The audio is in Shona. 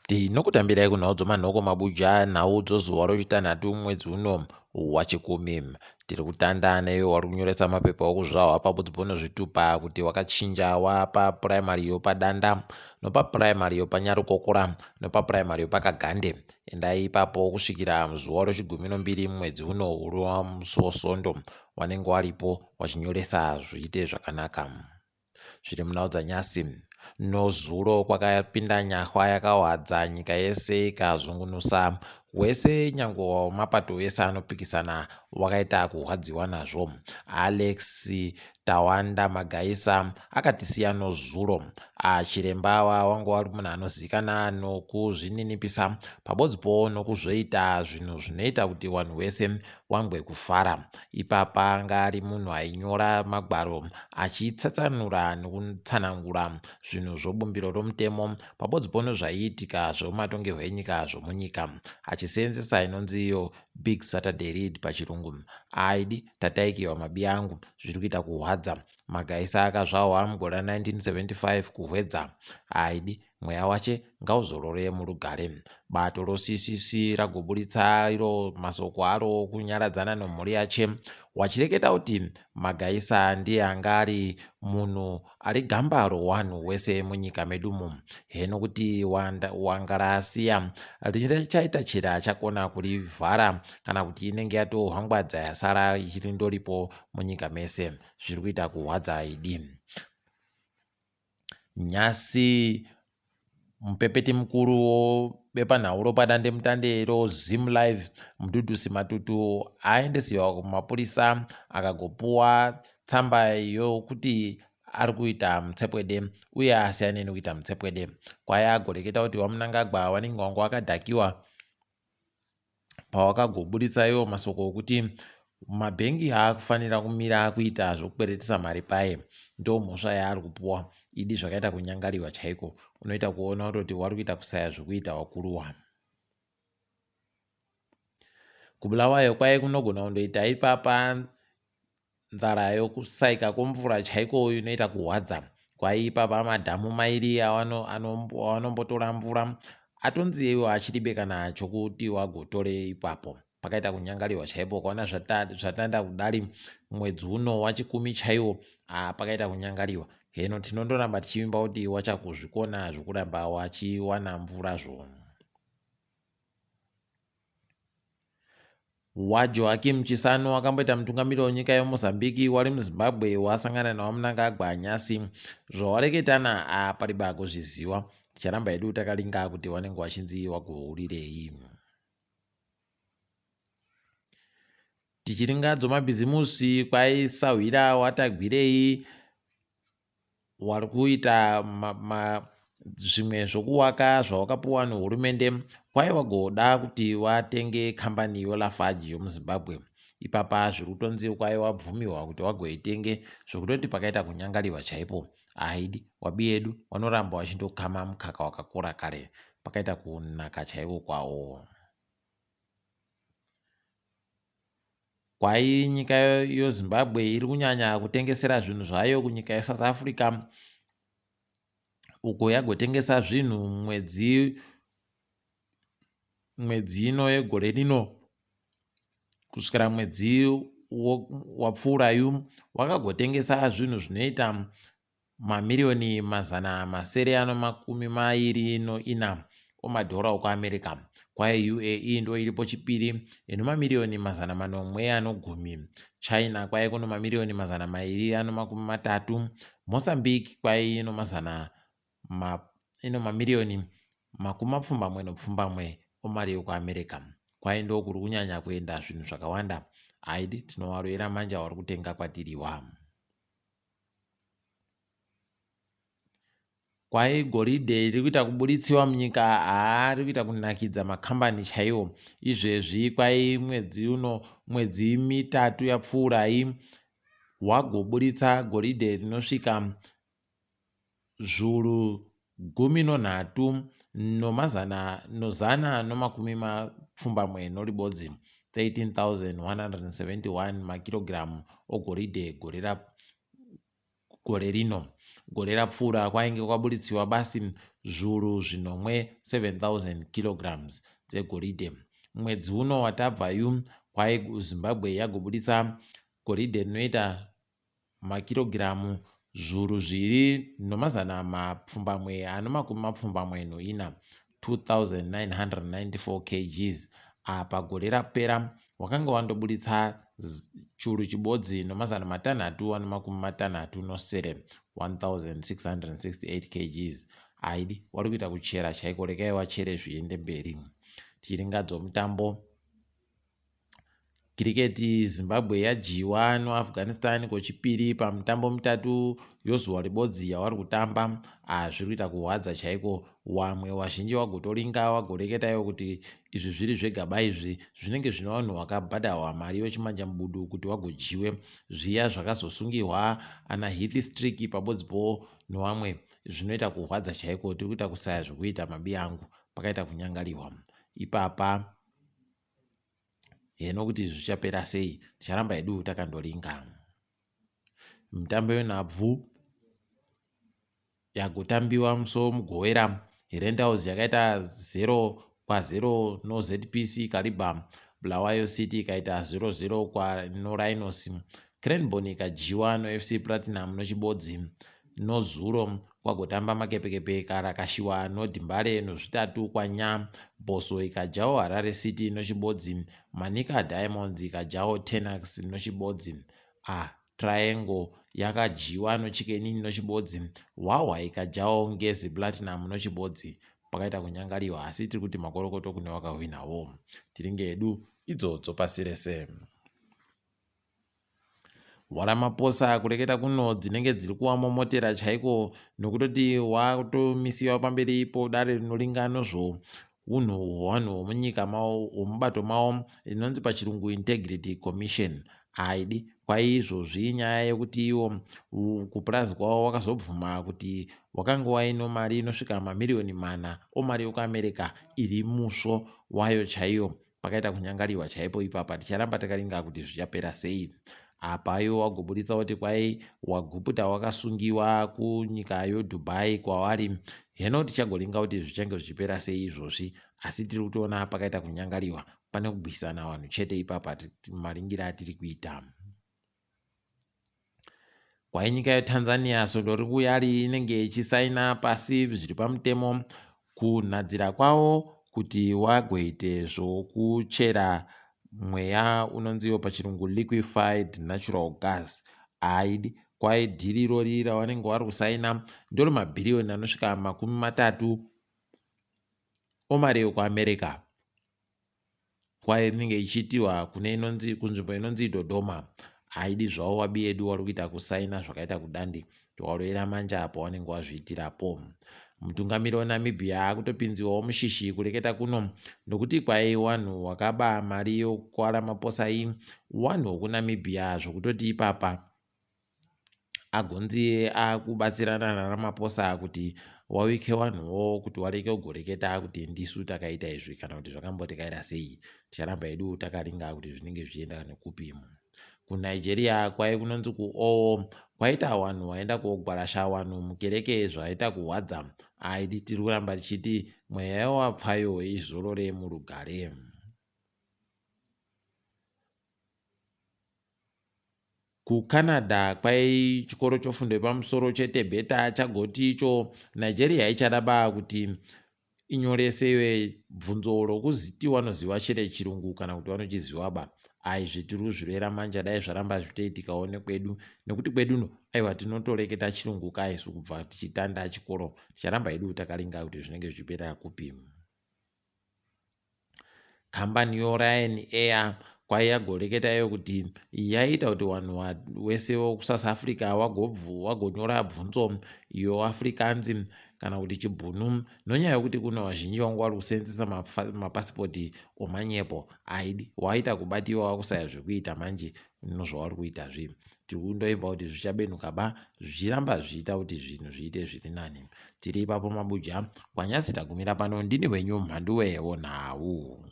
Tinokutambirai kunhau dzomanhoko mabuja, nhau dzozuva rochitanhatu mwedzi uno wachikumi. Tiri kutanda neiwe wari kunyoresa mapepa okuzvahwa pabudzipo nozvitupa kuti wakachinja wapapuraimari yopadanda nopapuraimari yopanyarukokora nopapuraimari yopakagande. Endai ipapo kusvikira zuva rochigumi nombiri mwedzi uno uri wamusi wosondo wanenge waripo wachinyoresa zviite zvakanaka. Zviri munhau dzanyasi. Nozuro kwakapinda nyahwa yakawadza nyika yese ikazungunusa wese nyangwe wemapato ese anopikisana wakaita kuhwadziwa nazvo. Alex Tawanda Magaisa akatisiya nozuro. Chiremba wanga wari munhu anozivikanwa nokuzvininipisa pabodzipo nokuzoita zvinhu zvinoita kuti vanhu wese wangwe kufara. Ipapa anga ari munhu ainyora magwaro achitsatsanura nokutsanangura zvinhu zvobumbiro romutemo pabodzipo nezvaiitika zvomumatongerwo enyika zvomunyika achiseenzesa inonzi iyo Big Saturday Read pachirungu. Aidi tataikiwa mabiya angu zviri kuita kuhwadza. Magaisa akazvahwa mugore ra1975 kuHwedza. Aidi Mweya wache ngauzorore murugare. Bato roCCC ragoburitsa iro masoko aro okunyaradzana nomhuri yache wachireketa kuti Magaisa ndiye anga ari munhu ari gamba rowanhu wese munyika medumu. Heno kuti wangara asiya richaita chira achakona kurivhara kana kuti inenge yatohwangwadza yasara ichirindoripo munyika mese. Zviri kuita kuhwadza idi. Nhasi mupepeti mukuru webepanhau ropadandemutande roZimLive, Mduduzi Matutu, aendesiwa kumapurisa akagopuwa tsamba yokuti ari kuita mutsepwede uye asiyane nekuita mutsepwede. Kwai agoreketa kuti VaMnangagwa vanenge vanga vakadhakiwa pawakagoburitsa iwo masoko okuti mabhengi aakufanira kumira kuita zvokukweretesa mari paye ndomhosva yaari kupuwa idi zvakaita kunyangariwa chaiko unoita kuona kutoti wari kuita kusaya zvekuita wakuruwa kubulawayo kwaye kunogona kundoita ipapa Nzara yokusaika kwomvura chaiko inoita kuhwadza. Kwaipa pamadhamu mairi awanombotora mvura atonzi iwo achiribe kana chokuti wagotore ipapo. Pakaita kunyangariwa chaipo ukaona zvatanda kudari mwedzi uno wachikumi chaiwo haa pakaita kunyangariwa. Heno tinondoramba tichivimba kuti wachakuzvikona zvokuramba wachiwana mvura zvo. WaJoaquim Chissano akamboita mutungamiri wenyika yeMozambique wari muZimbabwe wasangana naVaMnangagwa nyasi. Zvawareketana apariba kuzviziwa. Ticharamba hedu takaringa kuti wanenge wachinzi wagohurirei. Tichiringa dzomabhizimusi kwaisahwira waTagwirei Wari kuita zvimwe zvokuwaka zvawakapuwa nehurumende kwai wagoda kuti watenge kambani yoLafarge yomuZimbabwe. Ipapa zviri kutonzi kwai wabvumiwa kuti wagoitenge zvokutoti pakaita kunyangariwa chaipo. Haidi wabiyedu wanoramba wachindokama mukaka wakakora kare. Pakaita kunaka chaiko kwawo. Kwai nyika yoZimbabwe iri kunyanya kutengesera zvinhu zvayo kunyika yeSouth Africa uko yagotengesa zvinhu mwedzi mwedzi ino yegore rino kusvikira mwedzi wapfuurayu wakagotengesa zvinhu zvinoita mamiriyoni masere anomakumi mairi noina omadhora okuAmerica. Kwaye UAE ndoiripo chipiri ino mamiriyoni 710. China kwaye kuno mamiriyoni 230. Mozambique kwaye ino mazana ma, ino mamiriyoni 88 omari yokuAmerica. Kwaye ndokuri kunyanya kuenda zvinhu zvakawanda. Haidi tinowaroera manja wari kutenga kwatiriwa. Kwai goridhe riri kuita kuburitsiwa munyika haa riri kuita kunakidza makambani chaiwo. Izvezvi kwai mwedzi uno mwedzi mitatu yapfuurai wagoburitsa goridhe rinosvika zvuru gumi nonhatu nomazana nozana nomakumi mapfumbamwe noribodzi 13,171 makirogiramu ogoridhe gore gore rino. Gore rapfuura kwainge kwaburitsiwa basi zvuru zvinomwe 7000 kilograms dzegoridhe. Mwedzi uno watabva yu kwai Zimbabwe yagoburitsa goridhe rinoita makirogiramu zvuru zviri nomazana mapfumbamwe ano makumi mapfumbamwe noina 2994 kgs. Apa gore rapera wakanga wandoburitsa churu chibodzi nomazana matanhatu ano makumi matanhatu nosere 1668 kgs. Haidi wari kuita kuchera chaiko, regai wachere zviende mberi. Tichiringadzo mutambo Kiriketi, Zimbabwe yadyiwa noAfghanistan kochipiri pamitambo mitatu yozuva ribodzi yavari kutamba. Zviri kuita kuhwadza chaiko. Wamwe wazhinji wagotoringa wagoreketa iwo kuti izvi zviri zvegaba izvi zvinenge zvine vanhu wakabhadharwa mari yochimanjamubudu kuti wagodyiwe. Zviya zvakazosungihwa ana Heath Streak pabodzipo nowamwe zvinoita kuhwadza chaiko. Tiri kuita kusaya zvekuita mabiyangu pakaita kunyangarihwa ipapa. Heno kuti zvichapera sei, ticharamba hedu takandoringa. Mitambo yenhabvu yagotambiwa musi weMugovera, Herentals yakaita 0 kwa0 noZPC Kariba, Bulawayo City ikaita 0-0 kwaNoRhinos, Cranborne ikadyiwa noFC Platinum nochibodzi. Nozuro kwagotamba Makepekepe ikarakashiwa noDimbare nozvitatu kwaNya, Bosso ikadyawo Harare City nochibodzi, Manica Diamonds ikadyawo Tenax nochibodzi, A Triangle yakadyiwa noChicken Inn nochibodzi, Whawha ikadyawo Ngezi Platinum nochibodzi. Pakaita kunyangariwa asi tiri kuti makorokoto kune wakahwinawo. Tiringe hedu idzodzo pasi rese. WaRamaphosa kureketa kuno dzinenge dziri kuwamomotera chaiko nokutoti watomisiwa pamberi podare rinoringa nozvounhu hwevanhu hwomunyika mavo hwomubato mavo inonzi pachirungu Integrity Commission. Haidi kwaizvozvi nyaya yekuti iwo kupurazi kwavo wakazobvuma kuti wakanga waino mari inosvika mamiriyoni mana omari yokuAmerica iri musvo wayo chaiyo. Pakaita kunyangariwa chaipo ipapa, ticharamba takaringa kuti zvichapera sei. Apa iwo wagoburitsa woti kwai waGuputa wakasungiwa kunyika yoDubai kwavari. Heno tichagoringa kuti zvichange zvichipera sei izvozvi, asi tiri kutoona pakaita kunyangariwa, pane kubwisana vanhu chete ipapa maringira atiri kuita. Kwai nyika yeTanzania svondo riri kuuya inenge ichisaina pasi zviri pamutemo kunhadzira kwavo kuti wagoite zvokuchera mweya unonziwo pachirungu liquefied natural gas. Haidi kwai dhiri irori ravanenge vari kusaina ndoro mabhiriyoni anosvika 30 omari yekuAmerica. Kwainenge ichiitiwa kune inonzi kunzvimbo inonzi Dodoma. Haidi zvavo wabi yedu wari kuita kusaina zvakaita kudandi towaroera manje apo wanenge wazviitirapo. Mutungamiri weNamibia akutopinziwawo mushishi kureketa kuno nokuti kwai wanhu wakaba mari yokwaRamaphosa iyi wanhu wokuNamibia zvokutoti ipapa agonzi akubatsirana naRamaphosa kuti wawike wanhuwo kuti wareke kugoreketa kuti ndisu takaita izvi kana kuti zvakambotikaira sei. Ticharamba hedu takaringa kuti zvinenge zvichienda nekupi. KuNigeria kwai kunonzi kuOwo kwaita wanhu waenda kogwarasha wanhu mukereke zvaita kuhwadza. Aidi tiri kuramba tichiti mweya yewapfayo izorore murugare. KuCanada kwai chikoro chofundo yepamusoro cheTebeta chagoti icho Nigeria ichada ba kuti inyoresewe bvunzo rokuziti wanoziva chere chirungu kana kuti wanochiziva ba. Aizvi tiri kuzvirwera manja dai zvaramba zvitoitikawo nekwedu nekuti kwedu uno aiwa tinotoreketa chirungu ka isu kubva tichitanda chikoro. Ticharamba hedu takaringa kuti zvinenge zvichiperera kupi. Kambani yoRyan Air kwaiyagoreketa iyo kuti yaita kuti vanhu wese wekuSouth Africa wagonyora bvunzo yoAfrikaans kana kuti chibhunu nonyaya yekuti kune vazhinji vangu vari kusenzesa mapasipoti omanyepo aidi waita kubatiwa wakusaya zvekuita manje nozvavari kuita zvi tiri kundoimba kuti zvichabenuka ba zvichiramba zvichiita kuti zvinhu zviite zviri nani. Tiri ipapo mabuja kwanyasi tagumira pano ndini wenyu Mhanduwe wonhau.